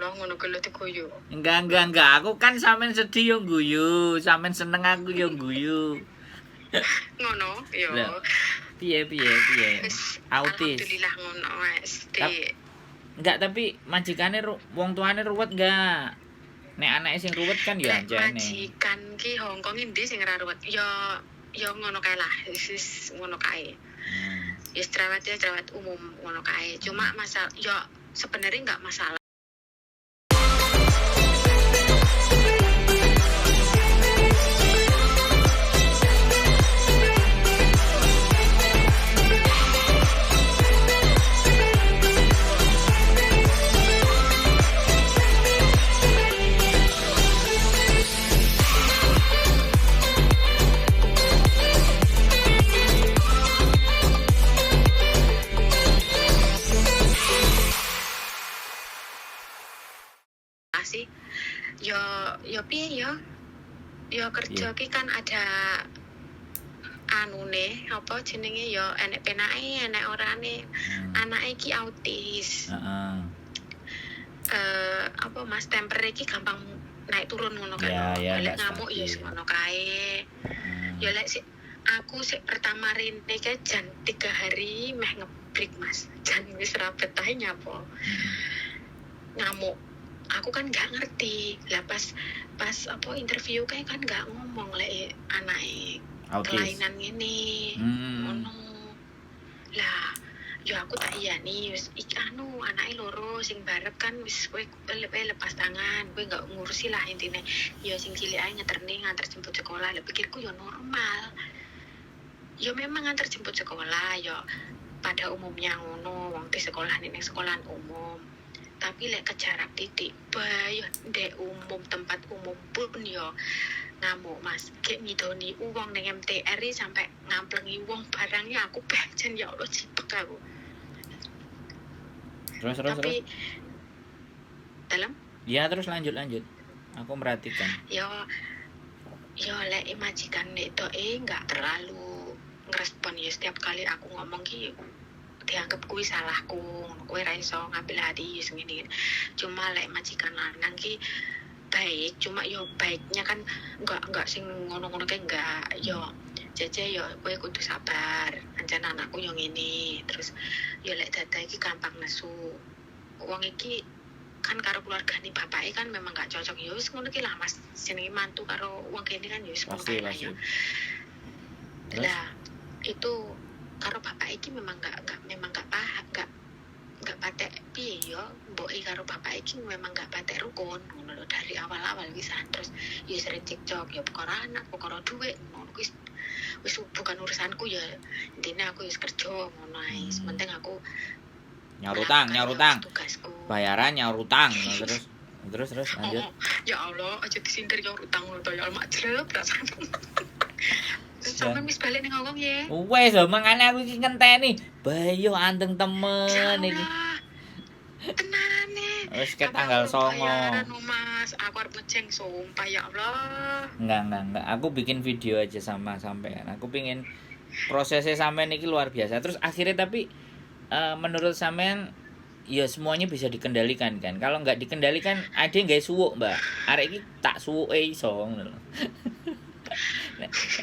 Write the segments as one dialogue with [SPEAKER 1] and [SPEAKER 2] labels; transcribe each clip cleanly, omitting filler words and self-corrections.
[SPEAKER 1] Allah ngono ku lho diguyu.
[SPEAKER 2] Enggak. Aku kan sampean sedih yo guyu, sampean seneng aku yo guyu.
[SPEAKER 1] Ngono yo.
[SPEAKER 2] Lah, piye piye piye.
[SPEAKER 1] Wis,
[SPEAKER 2] Autis.
[SPEAKER 1] Alhamdulillah ngono wis di
[SPEAKER 2] Enggak, tapi majikane wong tuane ruwet enggak? Nek anake sing ruwet kan ya
[SPEAKER 1] Lek
[SPEAKER 2] anjane.
[SPEAKER 1] majikan ki Hongkong endi sing ora ruwet? Ya ya ngono kae lah, wis ngono kae. Ya cerewet ya cerewet umum ngono kae. Cuma masal ya sebenarnya enggak masalah. Sih. Ya ya piye ya? Ya kerja ki kan ada anune apa jenenge ya enek penake enek orane. Anake iki autis.
[SPEAKER 2] Heeh.
[SPEAKER 1] Apa Mas temper iki gampang naik turun ngono kan.
[SPEAKER 2] Ya,
[SPEAKER 1] Lek
[SPEAKER 2] nggak
[SPEAKER 1] ngamuk ya
[SPEAKER 2] stabil.
[SPEAKER 1] ngono kae. Ya lek sik aku sik pertama rene kae jan 3 hari meh ngebreak Mas. Jan wis ra betah nyapo. Ngamuk. Aku kan nggak ngerti. Lah pas pas apa interview kayak kan nggak ngomong lek anake
[SPEAKER 2] Autis.
[SPEAKER 1] kelainan ngene. Ngono. Lah, ya aku tak iyani wis iki anu anake loro sing barep kan wis kowe lepas tangan, kowe nggak ngurusi lah intine. Ya sing cilik ae ngeterne nganter jemput sekolah. Lah pikirku ya normal. Ya memang nganter jemput sekolah ya pada umumnya ngono, wong di sekolah ning sekolahan umum. Tapi lek kejarak titik bayo ndek umum tempat umum pun yo ngamuk Mas. Gek ngidoni uwong ning MTR iki sampai ngamplengi wong barangnya aku bajan ya Allah cipek aku.
[SPEAKER 2] Terus terus
[SPEAKER 1] Tapi
[SPEAKER 2] terus.
[SPEAKER 1] dalam
[SPEAKER 2] Ya terus lanjut lanjut. Aku merhatikan.
[SPEAKER 1] yo yo lek majikan itu nggak terlalu ngerespon ya setiap kali aku ngomong ki dianggap kuwi salahku, ngono kuwi ra iso ngambil hati ya ngene. Cuma lek majikan lanang ki baik, cuma yo baiknya kan enggak sing ngono-ngono kae enggak. Yo Cece yo kowe kudu sabar, ancen anakku yo ngene. Terus yo lek dada iki gampang nesu. Wong iki kan karo keluargane bapake kan memang gak cocok. Ya wis ngono ki lah Mas, jenenge mantu karo wong kene kan ya wis ngono
[SPEAKER 2] Pasti
[SPEAKER 1] kae lah
[SPEAKER 2] pasti.
[SPEAKER 1] ya.
[SPEAKER 2] Terus?
[SPEAKER 1] Lah itu karo bapak iki memang gak memang gak paham, gak patek piye yo, mboke karo bapak iki memang gak patek rukun ngono lho dari awal-awal wisan. Terus ya sering cekcok ya perkara anak, perkara dhuwit ngono kuwi wis bukan urusanku ya, intine aku wis kerja ngono ae. Penting aku
[SPEAKER 2] Nyaur utang, nyaur utang.
[SPEAKER 1] Tugasku.
[SPEAKER 2] Bayaran nyaur utang terus terus terus lanjut.
[SPEAKER 1] Oh, ya Allah, aja disindir nyaur utang ngono to ya Allah, mak jleb rasane. Sampe wis balik ning Hongkong ya.
[SPEAKER 2] Wes lho mangane aku iki ngenteni. Bayo anteng temen iki.
[SPEAKER 1] Tenane.
[SPEAKER 2] Wis ke tanggal 9.
[SPEAKER 1] Bayaran Mas, aku arep ngeceng sumpah ya Allah.
[SPEAKER 2] Enggak. Aku bikin video aja sama sampean. Aku pingin prosesnya sampean iki luar biasa. Terus akhirnya tapi menurut sampean ya semuanya bisa dikendalikan kan. Kalau enggak dikendalikan ada yang gawe suwuk, Mbak. Arek iki tak suwuke iso ngono lho.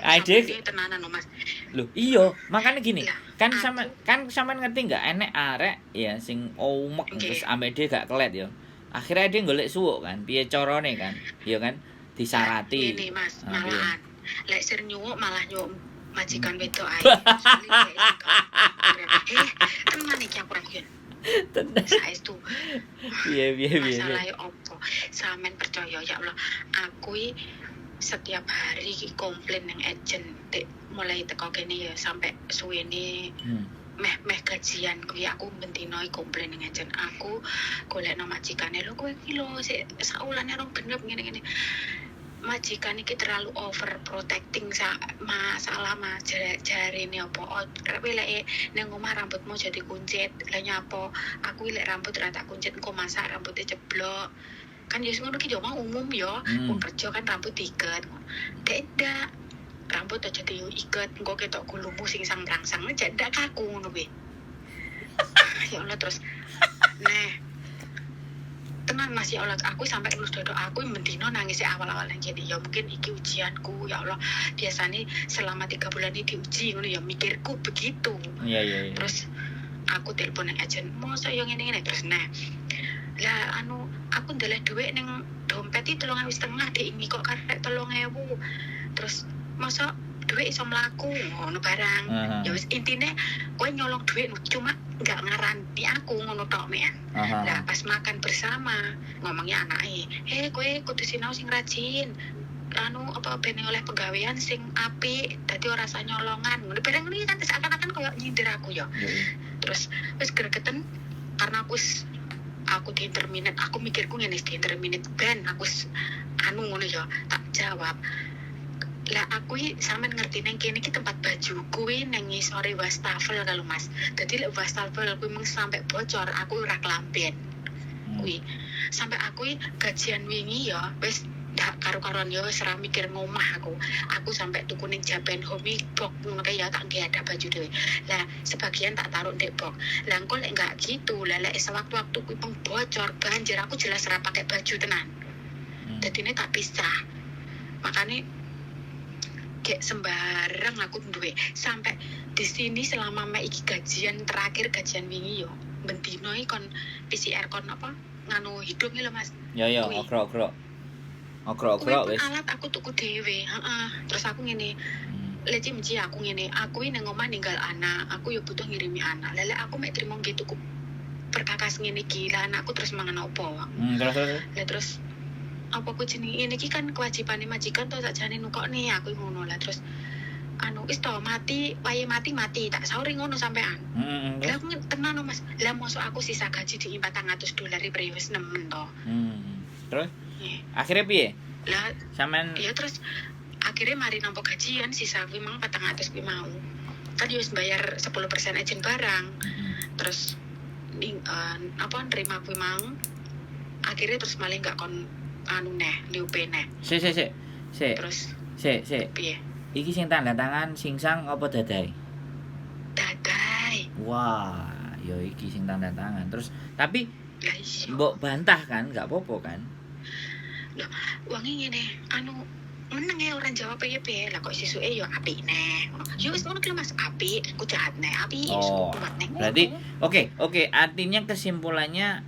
[SPEAKER 2] Ade
[SPEAKER 1] tenanan lho Mas.
[SPEAKER 2] Loh, iya, makanya gini.
[SPEAKER 1] Ya,
[SPEAKER 2] kan sama kan sampean ngerti enggak enek arek ya sing omek terus ambek dia gak kelet ya. Akhirnya dia golek suwuk kan, piye carane kan? Iya kan? Disarati.
[SPEAKER 1] Ngene Mas, malahan. Lek sir nyuwuk malah nyuwuk majikan wedok ae. Tenan iki aku ra guyon.
[SPEAKER 2] Tenan.
[SPEAKER 1] Saestu.
[SPEAKER 2] Piye piye piye.
[SPEAKER 1] Masalahe opo? Sampean percaya ya Allah, aku setiap hari komplain nang agent mulai teko kene ya sampai suwene meh gajian kuwi aku bentino komplain nang agent. Aku golekno majikane lho kowe iki lho sik saulane rong genep ngene-ngene. Majikan iki terlalu overprotecting masalah mas jarine apa kowe lek nang omah rambutmu jadi kuncit lha nyapo aku lek rambut ra tak kuncit engko masak rambutnya ceblok kan ya ngono ki yo mah umum yo wong kerja kan rambut diiket ndak rambut aja diiket engko ketok gulumu sing sang-rangsang ndak kaku ngono kuwi. Ya Allah terus nah Tenan, Mas, ya Allah, aku sampai ngelus dodo, aku bendino nangis awal-awal yang gini ya, mungkin iki ujianku, ya Allah, biasanya selama 3 bulan ini diuji ngono ya, mikirku begitu.
[SPEAKER 2] Iya.
[SPEAKER 1] Terus aku telepon yang agent, masa yang ini ini terus, nah lah anu, aku ndeleh duit neng dompet itu 3.500, dek ini kok karek 3.000, terus masa duit iso mlaku ngono barang. Ya wis, intine kowe nyolong duit cuma nggak ngarani aku ngono tok mean. Lah, pas makan bersama ngomongnya anake, "Hei, kowe kudu sinau sing rajin, anu apa, ben oleh penggawean sing apik, dadi ora usah nyolongan," ngono barang ini kan seakan-akan koyo nyindir aku ya. Terus wis gregeten karena aku wis, aku di terminate, aku mikirku ngene, di terminate ben aku wis anu ngono ya, tak jawab lah, aku iki sampean ngerti neng kene iki tempat baju kuwi nang ngisore wastafel kalau, Mas. Dadi lek wastafel kuwi mung sampai bocor, aku ora kelamben. Kuwi sampai aku iki gajian wingi ya wis ndak karu-karuan ya, wis ora mikir ngomah aku sampai tuku ning Japan Home box ngono kae ya, tak nggih ada baju dhewe lah, sebagian tak taruh ndek box. Lah, engko lek enggak gitu lah, lek sewaktu-waktu kuwi peng bocor banjir, aku jelas ora pakai baju tenan. Jadi ini tak pisah, makanya kayak sembarang aku duwe sampai di sini selama mek iki gajian terakhir, gajian wingi yo bendino iki kon PCR, kon apa, nganu hidung lho, Mas.
[SPEAKER 2] Ya,
[SPEAKER 1] Kuwi.
[SPEAKER 2] okrok-okrok.
[SPEAKER 1] Kuwi
[SPEAKER 2] Okrok-okrok
[SPEAKER 1] pun
[SPEAKER 2] wis.
[SPEAKER 1] alat aku tuku dhewe, heeh. Terus aku ngene, leci menci aku ngene, aku ini nang omah ninggal anak, aku yo butuh ngirimi anak. Lele aku mek trimo nggih tuku perkakas ngene iki, lah anakku terus mangan opo?
[SPEAKER 2] Terus terus.
[SPEAKER 1] Lah terus apa ku jenenge, ini iki kan kewajibane majikan to sakjane nukokne aku ngono lah. Terus anu, wis to mati wae, mati mati tak sauri ngono sampean.
[SPEAKER 2] Terus.
[SPEAKER 1] Lah aku tenan no, Mas. Lah mosok aku sisa gaji di 400 dolar iki wis nemen to.
[SPEAKER 2] Terus
[SPEAKER 1] Iya.
[SPEAKER 2] akhirnya piye?
[SPEAKER 1] Lah
[SPEAKER 2] Sampean
[SPEAKER 1] ya terus akhirnya mari nampa gajian sisa kuwi mang 400 kuwi mau. Kan yo wis bayar 10% agent barang. Terus ning apa, nerima kuwi mang. Akhirnya terus malah nggak kon anu neh, liupe neh.
[SPEAKER 2] Sik sik sik. Sik,
[SPEAKER 1] Terus
[SPEAKER 2] sik sik.
[SPEAKER 1] piye?
[SPEAKER 2] Iki sing tanda tangan singsang apa dadai?
[SPEAKER 1] Dadai.
[SPEAKER 2] Wah, ya iki sing tanda tangan. Terus tapi
[SPEAKER 1] Lah iya.
[SPEAKER 2] mbok bantah kan, nggak apa-apa kan?
[SPEAKER 1] Wonge ngene, anu meneng ya, ora jawab piye piye. Lah kok sisuke ya apik neh. Ya wis ngono ki lho, Mas, apik, aku jahat neh, apik, wis
[SPEAKER 2] Oh,
[SPEAKER 1] kuat neh.
[SPEAKER 2] berarti oke, artinya kesimpulannya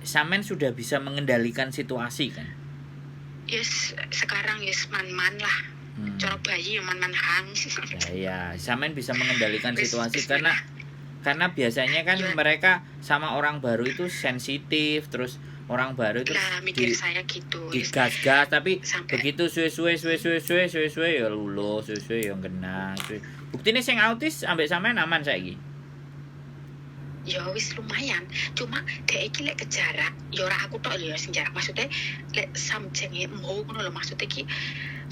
[SPEAKER 2] sampean sudah bisa mengendalikan situasi kan?
[SPEAKER 1] Yes, sekarang yes man-man lah. Cara bayi ya man-man hang.
[SPEAKER 2] Ya, ya, sampean bisa mengendalikan
[SPEAKER 1] Wis,
[SPEAKER 2] situasi
[SPEAKER 1] bismillah.
[SPEAKER 2] karena biasanya kan mereka sama orang baru itu sensitif, terus orang baru itu
[SPEAKER 1] Lah mikir
[SPEAKER 2] di
[SPEAKER 1] saya gitu. Wis
[SPEAKER 2] digas-gas, tapi
[SPEAKER 1] sampai
[SPEAKER 2] begitu suwe-suwe suwe-suwe suwe suwe-suwe ya luluh, suwe-suwe ya kena. Suwe. Buktine sing autis ambek sampean aman saiki.
[SPEAKER 1] Ya wis lumayan, cuma dek iki lek kejarak ya ora aku tok lho ya sing jarak, maksudnya lek samjenge mau ngono lho, maksudnya iki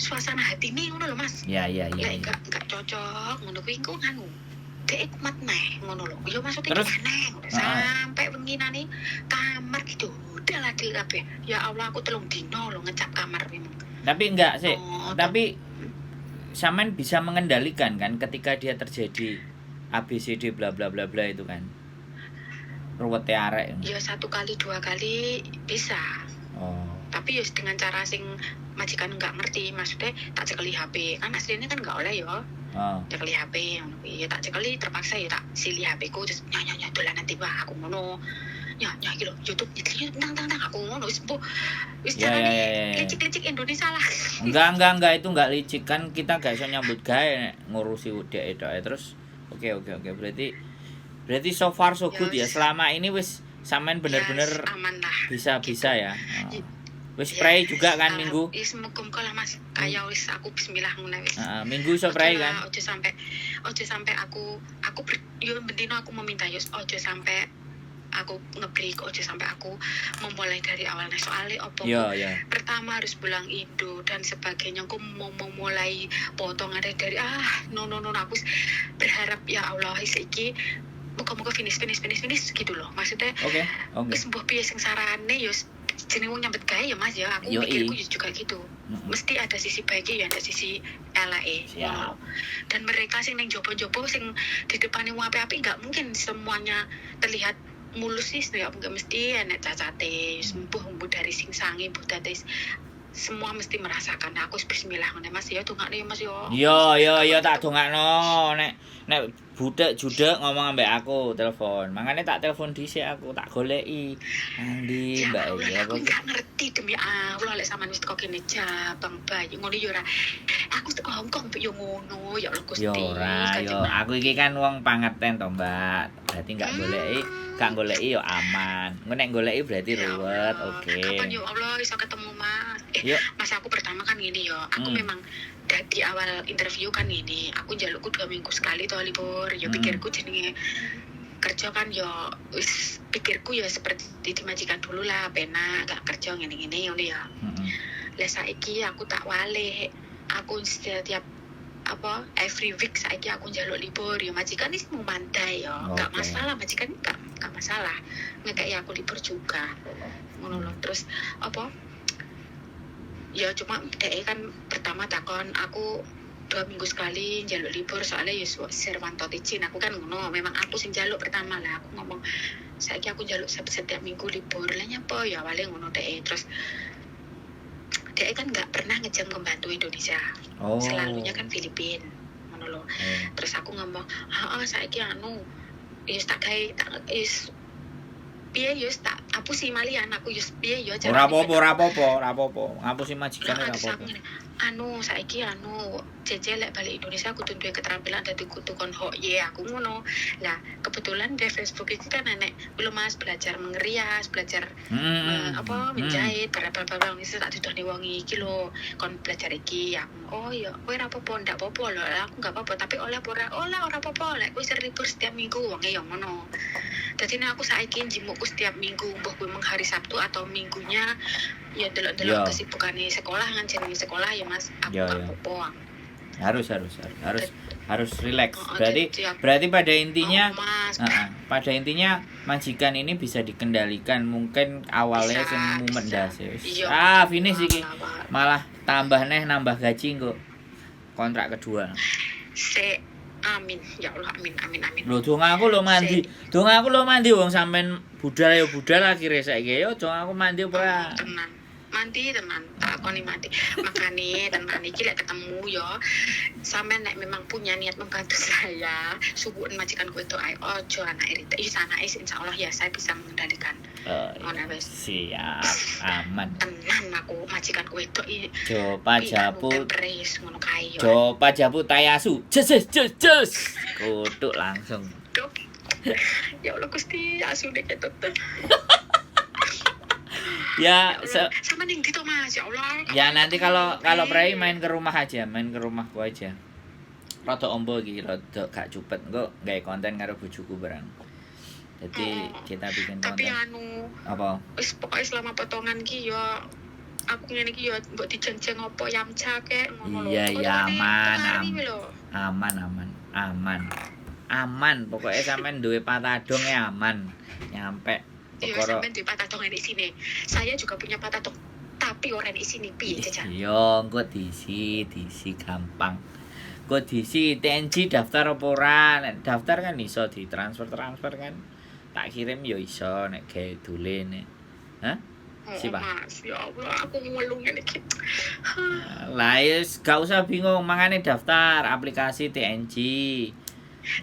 [SPEAKER 1] suasana hatine ngono lho, Mas.
[SPEAKER 2] Ya.
[SPEAKER 1] Lek gak cocok ngono kuwi engko nganu dek kumat neh ngono lho ya, maksudnya
[SPEAKER 2] Terus?
[SPEAKER 1] iki aneh ngono. Sampai wengi nane kamar gitu udah lah di kabeh, ya Allah, aku 3 dino lho ngecap kamar memang.
[SPEAKER 2] Tapi enggak sih,
[SPEAKER 1] Oh,
[SPEAKER 2] tapi sampean bisa mengendalikan kan ketika dia terjadi A B C D bla bla bla bla itu kan. Ruwete arek.
[SPEAKER 1] Ya satu kali dua kali bisa, tapi ya dengan cara sing majikan nggak ngerti, maksudnya tak cekeli HP, kan aslinya kan nggak oleh ya cekeli HP ngono kuwi ya, tak cekeli terpaksa ya, tak sili HP ku, terus nya nya nya dolanan tiba aku ngono, nya nya iki lho YouTube YouTube tang tang tang aku ngono wis mbuh wis carane
[SPEAKER 2] Ya.
[SPEAKER 1] licik-licik Indonesia lah.
[SPEAKER 2] Enggak, itu enggak licik kan, kita gak iso nyambut gawe nek ngurusi dhek tok. Terus oke, berarti berarti so far so
[SPEAKER 1] Ya
[SPEAKER 2] good ya.
[SPEAKER 1] wis.
[SPEAKER 2] Selama ini wis sampean bener-bener
[SPEAKER 1] Ya, aman lah
[SPEAKER 2] bisa
[SPEAKER 1] gitu.
[SPEAKER 2] bisa ya. Oh. Wis pray juga kan minggu.
[SPEAKER 1] Ya semoga lah, Mas, kaya wis aku bismillah ngono wis.
[SPEAKER 2] Heeh, minggu iso
[SPEAKER 1] Ojo
[SPEAKER 2] pray
[SPEAKER 1] lah,
[SPEAKER 2] kan.
[SPEAKER 1] Ojo sampai aku yo bendino aku meminta yo ojo sampai aku ngebreak, ojo sampai aku memulai dari awalnya, soalnya opo
[SPEAKER 2] Iya.
[SPEAKER 1] pertama harus pulang Indo dan sebagainya, aku mau memulai potongan dari no no no no. Aku berharap ya Allah wis iki muga-muga finish finish finish finish gitu loh, maksudnya
[SPEAKER 2] Oke.
[SPEAKER 1] wis mbuh piye sing sarane yo jenenge wong nyambet gawe ya, Mas, ya aku
[SPEAKER 2] Yoi.
[SPEAKER 1] mikirku ya juga gitu, mesti ada sisi baiknya ya ada sisi eleke.
[SPEAKER 2] Siap.
[SPEAKER 1] Dan mereka sing neng jopo-jopo sing di depan wong apik-apik nggak mungkin semuanya terlihat Mulus sih ya nggak mesti enek cacate, mbuh mbuh dari sing sange, mbuh dadi semua mesti merasakan. Aku wis bismillah ngene, Mas, ya dongakne ya, Mas, ya.
[SPEAKER 2] Yo yo yo, tak dongakno. Nek nek budek judek ngomong ambek aku, telepon. Makanya tak telepon dhisik, aku tak goleki. Nang ndi
[SPEAKER 1] Ya
[SPEAKER 2] Mbak
[SPEAKER 1] Allah,
[SPEAKER 2] iki
[SPEAKER 1] aku
[SPEAKER 2] aku.
[SPEAKER 1] nggak ngerti, demi Allah, lek sampean wis teko kene jabang bayi ngono ya ora. Aku teko Hongkong yo ngono, ya Allah Gusti.
[SPEAKER 2] Yo ora, yo aku iki kan wong pangerten to, Mbak. Berarti nggak goleki, gak goleki yo aman. Engko nek goleki berarti
[SPEAKER 1] Ya
[SPEAKER 2] ruwet,
[SPEAKER 1] Allah.
[SPEAKER 2] Oke.
[SPEAKER 1] Kapan ya Allah iso ketemu, Mas? Eh,
[SPEAKER 2] Yuk.
[SPEAKER 1] Mas, aku pertama kan gini yo. Aku memang dari awal interview kan gini, aku njalukku 2 minggu sekali toh libur. Ya pikirku jenenge kerja kan yo wis pikirku ya seperti di majikan dulu lah, penak gak kerja ngene-ngene ngono ya. Lah saiki aku tak walik. Aku setiap apa every week saiki aku njaluk libur, ya majikan ini mau mandai ya. Gak masalah, majikan gak masalah. Ngekei aku libur juga. Ngono loh. Terus apa? Ya cuma dhek kan pertama takon aku 2 minggu sekali njaluk libur soalnya ya serwan tot izin aku kan ngono. Memang aku sing njaluk pertama lah, aku ngomong saiki aku njaluk setiap minggu libur, lah nyapa ya awalnya ngono dhek. Terus dhek kan nggak pernah ngejam pembantu Indonesia, selalunya kan Filipin ngono loh. Terus aku ngomong, ah saiki anu ya tak gawe tak is piye ya tak apusi malian aku ya piye ya.
[SPEAKER 2] Ora apa-apa, ora apa-apa, ora apa-apa. Ngapusi majikane
[SPEAKER 1] Nah,
[SPEAKER 2] ora
[SPEAKER 1] terus aku
[SPEAKER 2] apa-apa.
[SPEAKER 1] ngene, anu saiki anu Cece lek balik Indonesia kudu duwe keterampilan, dadi kudu kon hok ye aku ngono. Lah kebetulan di Facebook itu kan enek belum, Mas, belajar mengerias, belajar apa menjahit, bla bla bla bla, wis tak didoni wong iki lho, kon belajar iki ya. Oh ya, kowe ora apa-apa, ndak apa-apa lho, aku nggak apa-apa, tapi oleh apa ora? Oleh ora apa-apa, lek kowe libur setiap minggu, wonge ya ngono. Dadi nek aku saiki njimukku setiap minggu, mbuh kuwi mung hari Sabtu atau minggunya ya delok-delok kesibukane sekolah kan, jenenge sekolah ya, Mas, aku gak apa-apa.
[SPEAKER 2] Harus harus harus harus harus relax.
[SPEAKER 1] Oh,
[SPEAKER 2] Berarti
[SPEAKER 1] jadi aku-
[SPEAKER 2] berarti pada intinya
[SPEAKER 1] Oh, Mas,
[SPEAKER 2] pada intinya majikan ini bisa dikendalikan. Mungkin awalnya
[SPEAKER 1] Bisa,
[SPEAKER 2] sing mumet
[SPEAKER 1] bisa.
[SPEAKER 2] ndase. Wis.
[SPEAKER 1] Iya.
[SPEAKER 2] Ah, finish iki.
[SPEAKER 1] Malah,
[SPEAKER 2] Malah tambah neh, nambah gaji kok. Kontrak kedua.
[SPEAKER 1] Se amin ya Allah, amin amin amin.
[SPEAKER 2] Lho, donga aku lho mandi. Donga aku lho mandi, wong sampean budal ya budal akhirnya saiki yo donga aku mandi apa ora?
[SPEAKER 1] Oh, tenan mandi, tenan tak akoni mandi. Makane tenan iki lek ketemu yo sampean nek memang punya niat membantu saya, suguhin majikan itu ae, ojo anak Rita iki, anake insyaallah ya saya bisa mengendalikan.
[SPEAKER 2] Oh, iya.
[SPEAKER 1] Ngono wis.
[SPEAKER 2] Siap, aman.
[SPEAKER 1] Tenan aku majikanku itu iki
[SPEAKER 2] Jopa japu
[SPEAKER 1] temperis ngono kae yo.
[SPEAKER 2] Jopa japu tayasu. Jus jus jus jus. Kutuk langsung.
[SPEAKER 1] Duh. Ya Allah Gusti, asune ketut.
[SPEAKER 2] Ya,
[SPEAKER 1] Ya Allah. Sama ning ndi to, Mas? Ya Allah.
[SPEAKER 2] Ya nanti kalau kalau Prei main ke rumah aja, main ke rumahku aja. Rada ombo iki, rada gak cupet engko gawe konten karo bojoku barang. Jadi kita bikin
[SPEAKER 1] Tapi
[SPEAKER 2] konten.
[SPEAKER 1] anu
[SPEAKER 2] Apa?
[SPEAKER 1] wis pokoknya selama potongan ki ya aku ngene iki ya mbok dijenjeng apa yamcha kek ngono lho.
[SPEAKER 2] Iya, iya, aman,
[SPEAKER 1] Potongane kuwi lho.
[SPEAKER 2] Aman, aman, aman. Aman, pokoknya sampean duwe patadong ya aman. Nyampe
[SPEAKER 1] Iya,
[SPEAKER 2] perkara
[SPEAKER 1] sampean duwe patadong di sini. Saya juga punya patadong tapi ora di sini, piye jajal?
[SPEAKER 2] Iya, engko diisi, diisi gampang. Engko diisi TNG daftar apa ora? Nek daftar kan iso ditransfer-transfer kan. Tak kirim ya iso nek gawe dolen. Hah?
[SPEAKER 1] Oh,
[SPEAKER 2] Siapa?
[SPEAKER 1] Mas, ya Allah, aku ngelu ngene iki.
[SPEAKER 2] Lah yes, gak usah bingung, mangane daftar aplikasi TNG.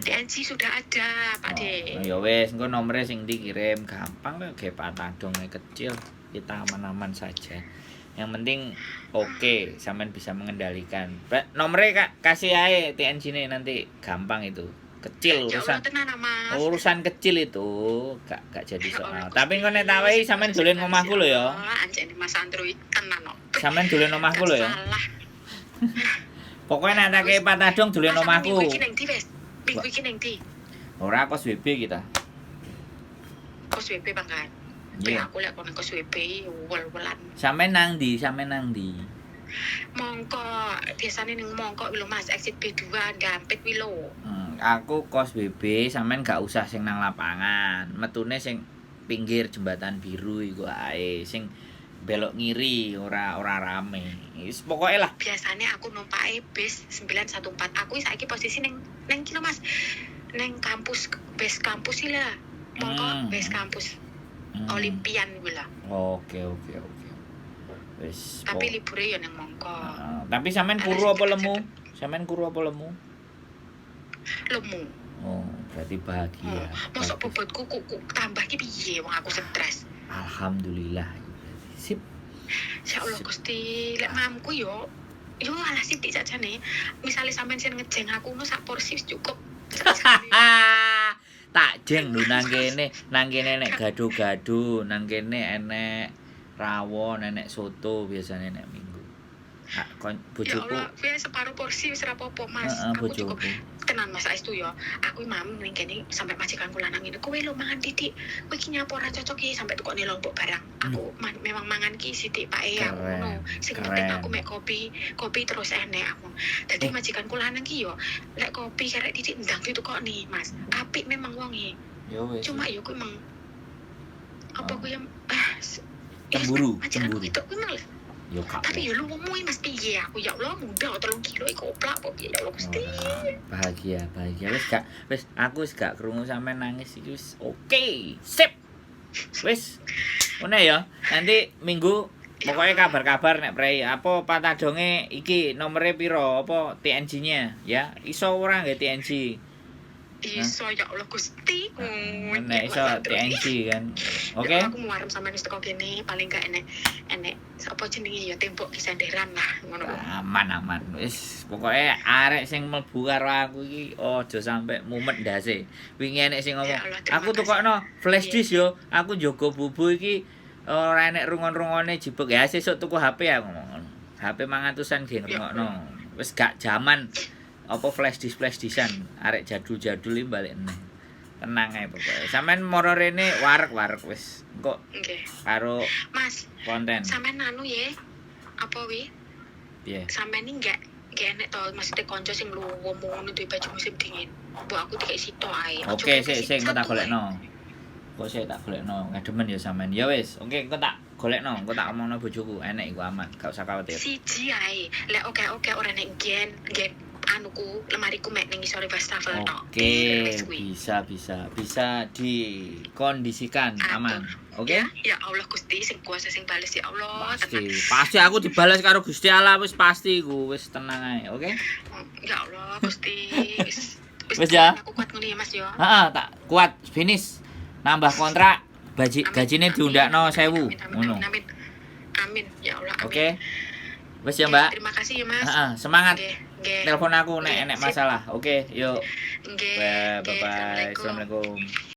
[SPEAKER 1] TNG sudah ada, Pak De.
[SPEAKER 2] Oh, ya wes, engko nomornya sing dikirim gampang kok, gawe patadong kecil. Kita aman-aman saja. Yang penting oke, sampean bisa mengendalikan. Nomornya Kak, kasih aja TNG ini nanti gampang itu. Kecil
[SPEAKER 1] Ya
[SPEAKER 2] urusan.
[SPEAKER 1] Allah tenan ah, Mas.
[SPEAKER 2] Urusan kecil itu gak jadi
[SPEAKER 1] Ya
[SPEAKER 2] soal.
[SPEAKER 1] Allah,
[SPEAKER 2] Tapi engko nek
[SPEAKER 1] Gusti.
[SPEAKER 2] tak wehi sampean dolen omahku lho ya.
[SPEAKER 1] Anjene Mas Andro iki tenan kok.
[SPEAKER 2] Sampean dolen omahku lho ya.
[SPEAKER 1] Salah.
[SPEAKER 2] Pokoknya nek tak kei patadong dolen
[SPEAKER 1] Mas,
[SPEAKER 2] omahku.
[SPEAKER 1] Minggu iki nang ndi wes? Minggu iki nang ndi?
[SPEAKER 2] Ora, kos WB kita.
[SPEAKER 1] Kos WB pangkat.
[SPEAKER 2] Iya.
[SPEAKER 1] Aku lek kono kos WB wel-welan.
[SPEAKER 2] Sampean nang ndi? Sampean nang ndi?
[SPEAKER 1] Mongko biasane ning Mongkok lho, Mas, exit B2 Dampit kuwi lho.
[SPEAKER 2] Aku kos WB, sampean gak usah sing nang lapangan. Metune sing pinggir jembatan biru iku ae, sing belok ngiri ora ora rame. Wis pokoke lah.
[SPEAKER 1] Biasane aku numpake bis 914. Aku saiki posisi ning ning ki lho, Mas. Ning kampus, base kampus iki lah. Mongko base kampus Olimpian kuwi lah.
[SPEAKER 2] Oke. Wis.
[SPEAKER 1] Tapi libure ya nang Mongko.
[SPEAKER 2] Heeh. Tapi sampean
[SPEAKER 1] Ana
[SPEAKER 2] kuru
[SPEAKER 1] sing
[SPEAKER 2] apa lemu?
[SPEAKER 1] cedek-cedek.
[SPEAKER 2] Sampean kuru apa lemu?
[SPEAKER 1] Lemu.
[SPEAKER 2] Oh, berarti bahagia.
[SPEAKER 1] Mosok
[SPEAKER 2] Bagus.
[SPEAKER 1] bobotku ku tambah ki piye wong aku stres.
[SPEAKER 2] Alhamdulillah. Berarti. Sip.
[SPEAKER 1] Ya Allah
[SPEAKER 2] Sip.
[SPEAKER 1] Gusti, lek mamku yo yo alah sithik sajane. Misale sampean sing ngejeng aku ngono sak porsi wis cukup.
[SPEAKER 2] Tak jeng lho nang kene enek gado-gado, nang kene enek rawon, enek soto biasanya nek minggu. Ah, kon
[SPEAKER 1] Ya
[SPEAKER 2] bojoku,
[SPEAKER 1] Allah, kuwi separuh porsi wis ora apa-apa, Mas.
[SPEAKER 2] heeh,
[SPEAKER 1] Aku cukup
[SPEAKER 2] bojoku.
[SPEAKER 1] Tenan Mas saestu ya. Aku mam ning kene sampai majikanku lanang ngene, kowe lho mangan titik. Kowe iki nyapa ora cocok iki sampai tukokne lombok barang. Aku memang mangan ki sithik Pak e aku
[SPEAKER 2] Keren,
[SPEAKER 1] ngono. Sing penting
[SPEAKER 2] keren.
[SPEAKER 1] aku mek kopi, kopi terus enek aku. Dadi majikanku lanang ki yo lek kopi karek titik ndang ditukokne, Mas. Apik memang wonge.
[SPEAKER 2] Ya wis.
[SPEAKER 1] Cuma yo kuwi emang apa
[SPEAKER 2] Oh.
[SPEAKER 1] kuwi yang
[SPEAKER 2] Cemburu,
[SPEAKER 1] majikanku
[SPEAKER 2] cemburu.
[SPEAKER 1] itu kuwi emang
[SPEAKER 2] Yo gak.
[SPEAKER 1] tapi yo lu ngomongin Mas piye aku ya Allah muda 3 kilo iku oplak apa piye ya Allah Gusti.
[SPEAKER 2] Ora, bahagia, bahagia. Wis gak, wis aku wis gak krungu sampean nangis iki wis oke. Sip. Wis. Ngono ya. Nanti minggu pokoknya kabar-kabar nek prei apa patadonge iki nomere piro apa TNG-nya ya. Iso ora nggih TNG?
[SPEAKER 1] Iso ya Allah Gusti.
[SPEAKER 2] Nek iso TNG kan. Oke.
[SPEAKER 1] Ya Allah, aku muarem sampean wis teko kene paling gak enek enek apa jenenge ya tembok kisenderan lah ngono.
[SPEAKER 2] Aman aman. Wis pokoke arek sing mlebu karo aku iki aja sampe mumet ndase. Wingi enek sing ngomong,
[SPEAKER 1] Ya Allah, terima
[SPEAKER 2] "Aku tukokno flash disk yo, aku njogo bubu iki ora enek rungon-rungone jibek ya sesuk tuku HP aku ngomong ngono. HP 500-an ge ngrungokno. Wis gak jaman apa flash disk flash diskan arek jadul-jadul iki balik neh. Tenang ae pokoke. Sampeyan moro rene warek-warek wis. Engko
[SPEAKER 1] Nggih.
[SPEAKER 2] karo
[SPEAKER 1] Mas,
[SPEAKER 2] konten.
[SPEAKER 1] sampean anu ya. Apa wi?
[SPEAKER 2] Piye?
[SPEAKER 1] Sampean ini gak enek to maksudnya konco sing luwem ngono duwe baju musim dingin. Mbok aku dikek sitok ae. Aja
[SPEAKER 2] Oke,
[SPEAKER 1] kekek
[SPEAKER 2] sik sik engko tak
[SPEAKER 1] satu ae.
[SPEAKER 2] golekno. Kok sik tak golekno, ngademen ya sampean. Ya wis, oke engko tak golekno, engko tak omongno bojoku, enek iku aman, gak usah khawatir.
[SPEAKER 1] Siji ae. Lek oke-oke ora nek gen gen anuku lemariku mek ning ngisore wastafel tok.
[SPEAKER 2] Oke,
[SPEAKER 1] Wis kuwi.
[SPEAKER 2] bisa bisa bisa dikondisikan aman. Oke?
[SPEAKER 1] Ya, ya Allah Gusti sing kuasa sing bales ya Allah.
[SPEAKER 2] Pasti,
[SPEAKER 1] Tenang.
[SPEAKER 2] pasti aku dibalas karo Gusti Allah wis pasti iku, wis tenang ae, oke?
[SPEAKER 1] Ya Allah Gusti. Wis
[SPEAKER 2] Wis ya.
[SPEAKER 1] Aku kuat ngono ya Mas ya.
[SPEAKER 2] Heeh, tak kuat finish. Nambah kontrak, gaji
[SPEAKER 1] Amin,
[SPEAKER 2] gajine
[SPEAKER 1] amin,
[SPEAKER 2] diundakno
[SPEAKER 1] amin,
[SPEAKER 2] 1000
[SPEAKER 1] amin, amin,
[SPEAKER 2] ngono.
[SPEAKER 1] Amin. Amin. Ya Allah. Amin.
[SPEAKER 2] Oke. Wis ya,
[SPEAKER 1] Oke,
[SPEAKER 2] Mbak.
[SPEAKER 1] Terima kasih ya Mas.
[SPEAKER 2] Heeh, semangat.
[SPEAKER 1] Nggih, nggih.
[SPEAKER 2] Telepon aku nek
[SPEAKER 1] Nggih,
[SPEAKER 2] enek
[SPEAKER 1] sip.
[SPEAKER 2] masalah. Oke, yuk.
[SPEAKER 1] Nggih.
[SPEAKER 2] Bye
[SPEAKER 1] Nggih,
[SPEAKER 2] bye.
[SPEAKER 1] Assalamualaikum.
[SPEAKER 2] Assalamualaikum.